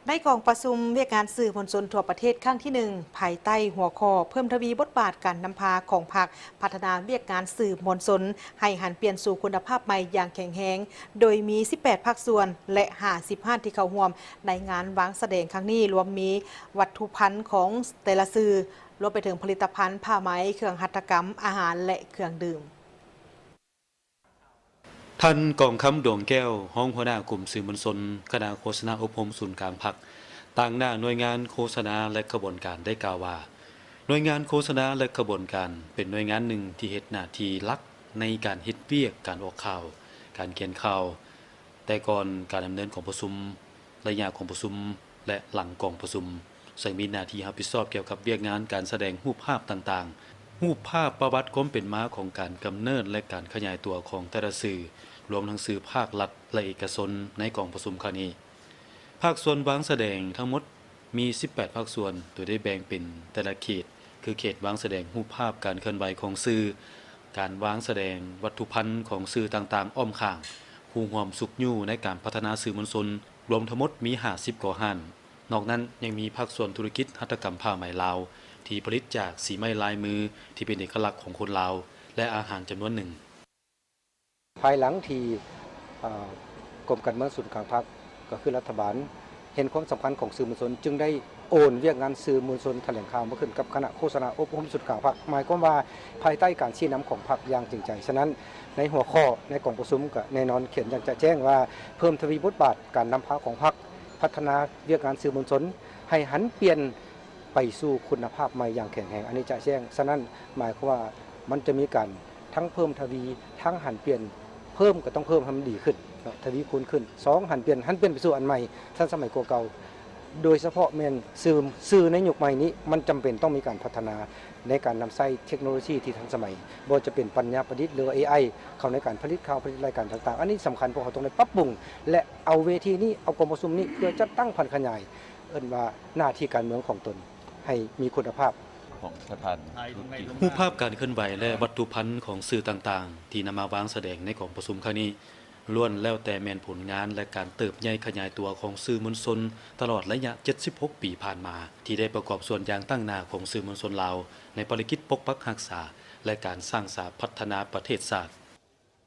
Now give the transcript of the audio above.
ໃນກອງປະຊຸມວຽກງານສື່ມວນຊົນທົ່ວປະເທດຄັ້ງທີໜຶ່ງ ພາຍໃຕ້ຫົວຂໍ້ ເພີ່ມທະວີບົດບາດການນຳພາຂອງພັກ ພັດທະນາວຽກງານສື່ມວນຊົນ ໃຫ້ຫັນປ່ຽນສູ່ຄຸນນະພາບໃໝ່ຢ່າງແຂງແຮງ, ໂດຍມີສິບແປດພາກສ່ວນ ແລະ ຫ້າສິບຮ້ານທີ່ເຂົ້າຮ່ວມໃນງານວາງສະແດງຄັ້ງນີ້ ລວມມີວັດຖຸພັນຂອງແຕ່ລະສື່, ລວມໄປເຖິງຜະລິດຕະພັນ ຜ້າໄໝ, ເຄື່ອງຫັດຖະກຳ, ອາຫານ ແລະ ເຄື່ອງດື່ມ. ທ່ານ ກອງຄຳ ດວງແກ້ວ, ຮອງຫົວໜ້າກົມສື່ມວນຊົນ, ຄະນະໂຄສະນາອົບຮົມສູນກາງພັກ, ຕາງໜ້າໜ່ວຍງານໂຄສະນາ ແລະ ຂະບວນການ ໄດ້ກ່າວວ່າ, ໜ່ວຍງານໂຄສະນາ ແລະ ຂະບວນການ ເປັນໜ່ວຍງານໜຶ່ງທີ່ເຮັດໜ້າທີ່ຫຼັກໃນການເຮັດວຽກ, ການອອກຂ່າວ, ການຂຽນຂ່າວ, ແຕ່ກ່ອນການດຳເນີນກອງປະຊຸມ, ໄລຍະກອງປະຊຸມ ແລະ ຫຼັງກອງປະຊຸມ, ເຊິ່ງມີໜ້າທີ່ຮັບຜິດຊອບກ່ຽວກັບວຽກງານການສະແດງຮູບພາບຕ່າງໆ, ຮູບພາບປະຫວັດຄວາມເປັນມາຂອງການກຳເນີດ ແລະ ການຂະຫຍາຍຕົວຂອງແຕ່ລະສື່, ລວມທັງສື່ພາກລັດ ແລະ ເອກະຊົນໃນກອງປະຊຸມຄັ້ງນີ້. ພາກສ່ວນວາງສະແດງທັງໝົດມີສິບແປດພາກສ່ວນ, ໂດຍໄດ້ແບ່ງເປັນແຕ່ລະເຂດ, ຄືເຂດວາງສະແດງຮູບພາບການເຄື່ອນໄຫວຂອງສື່, ການວາງສະແດງວັດຖຸພັນຂອງສື່ຕ່າງໆອ້ອມຂ້າງ, ຜູ້ຮ່ວມຊຸກຍູ້ໃນການພັດທະນາສື່ມວນຊົນ, ລວມທັງໝົດມີຫ້າສິບກວ່າຮ້ານ. ນອກນັ້ນຍັງມີພາກສ່ວນທຸລະກິດຫັດຖະກຳຜ້າໄໝລາວ ທີ່ຜະລິດຈາກສີໄມ້ລາຍມືທີ່ເປັນເອກະລັກຂອງຄົນລາວ ແລະ ອາຫານຈຳນວນໜຶ່ງ. ພາຍຫຼັງທີ່ ເອີ ກົມການເມືອງສູນກາງພັກ ກໍຄືລັດຖະບານ ເຫັນຄວາມສຳຄັນຂອງສື່ມວນຊົນ ຈຶ່ງໄດ້ໂອນວຽກງານສື່ມວນຊົນຖະແຫຼງຂ່າວມາຂຶ້ນກັບຄະນະໂຄສະນາອົບຮົມສູນກາງພັກ, ໝາຍຄວາມວ່າພາຍໃຕ້ການຊີ້ນຳຂອງພັກຢ່າງຈິງໃຈ. ສະນັ້ນ ໃນຫົວຂໍ້ໃນກອງປະຊຸມກໍແນ່ນອນຂຽນຢ່າງຈະແຈ້ງວ່າ ເພີ່ມທະວີບົດບາດການນຳພາຂອງພັກ, ພັດທະນາວຽກງານສື່ມວນຊົນໃຫ້ຫັນປ່ຽນໄປສູ່ຄຸນນະພາບໃໝ່ຢ່າງແຂງແຮງ, ອັນນີ້ຈະແຈ້ງ. ສະນັ້ນ ໝາຍຄວາມວ່າມັນຈະມີການທັງເພີ່ມທະວີ ທັງຫັນປ່ຽນ, ເພີ່ມກໍຕ້ອງເພີ່ມໃຫ້ມັນດີຂຶ້ນເນາະ, ທະວີຄູນຂຶ້ນ. ສອງ ຫັນປ່ຽນ, ຫັນປ່ຽນໄປສູ່ອັນໃໝ່, ທັນສະໄໝກວ່າເກົ່າ. ໂດຍສະເພາະແມ່ນສື່, ສື່ໃນຍຸກໃໝ່ນີ້ ມັນຈຳເປັນຕ້ອງມີການພັດທະນາໃນການນຳໃຊ້ເທັກໂນໂລຊີທີ່ທັນສະໄໝ, ບໍ່ວ່າຈະເປັນປັນຍາປະດິດ ຫຼືວ່າ ເອໄອ ເຂົ້າໃນການຜະລິດຂ່າວ, ຜະລິດລາຍການຕ່າງໆ. ອັນນີ້ສຳຄັນ, ພວກເຮົາຕ້ອງໄດ້ປັບປຸງ ແລະ ເອົາເວທີນີ້, ເອົາກອງປະຊຸມນີ້ ເພື່ອຈັດຕັ້ງຜັນຂະຫຍາຍ ເອີ້ນວ່າໜ້າທີ່ການເມືອງຂອງຕົນໃຫ້ມີຄຸນນະພາບ. ຂອງສະພາ ຮູບພາບການເຄື່ອນໄຫວ ແລະ ວັດຖຸພັນຂອງສື່ຕ່າງໆ ທີ່ນຳມາວາງສະແດງໃນກອງປະຊຸມຄັ້ງນີ້ ລ້ວນແລ້ວແຕ່ແມ່ນຜົນງານ ແລະ ການເຕີບໃຫຍ່ຂະຫຍາຍຕົວຂອງສື່ມວນຊົນ ຕະຫຼອດໄລຍະເຈັດສິບຫົກປີຜ່ານມາ ທີ່ໄດ້ປະກອບສ່ວນຢ່າງຕັ້ງໜ້າຂອງສື່ມວນຊົນລາວ ໃນພາລະກິດປົກປັກຮັກສາ ແລະ ການສ້າງສາພັດທະນາປະເທດຊາດ.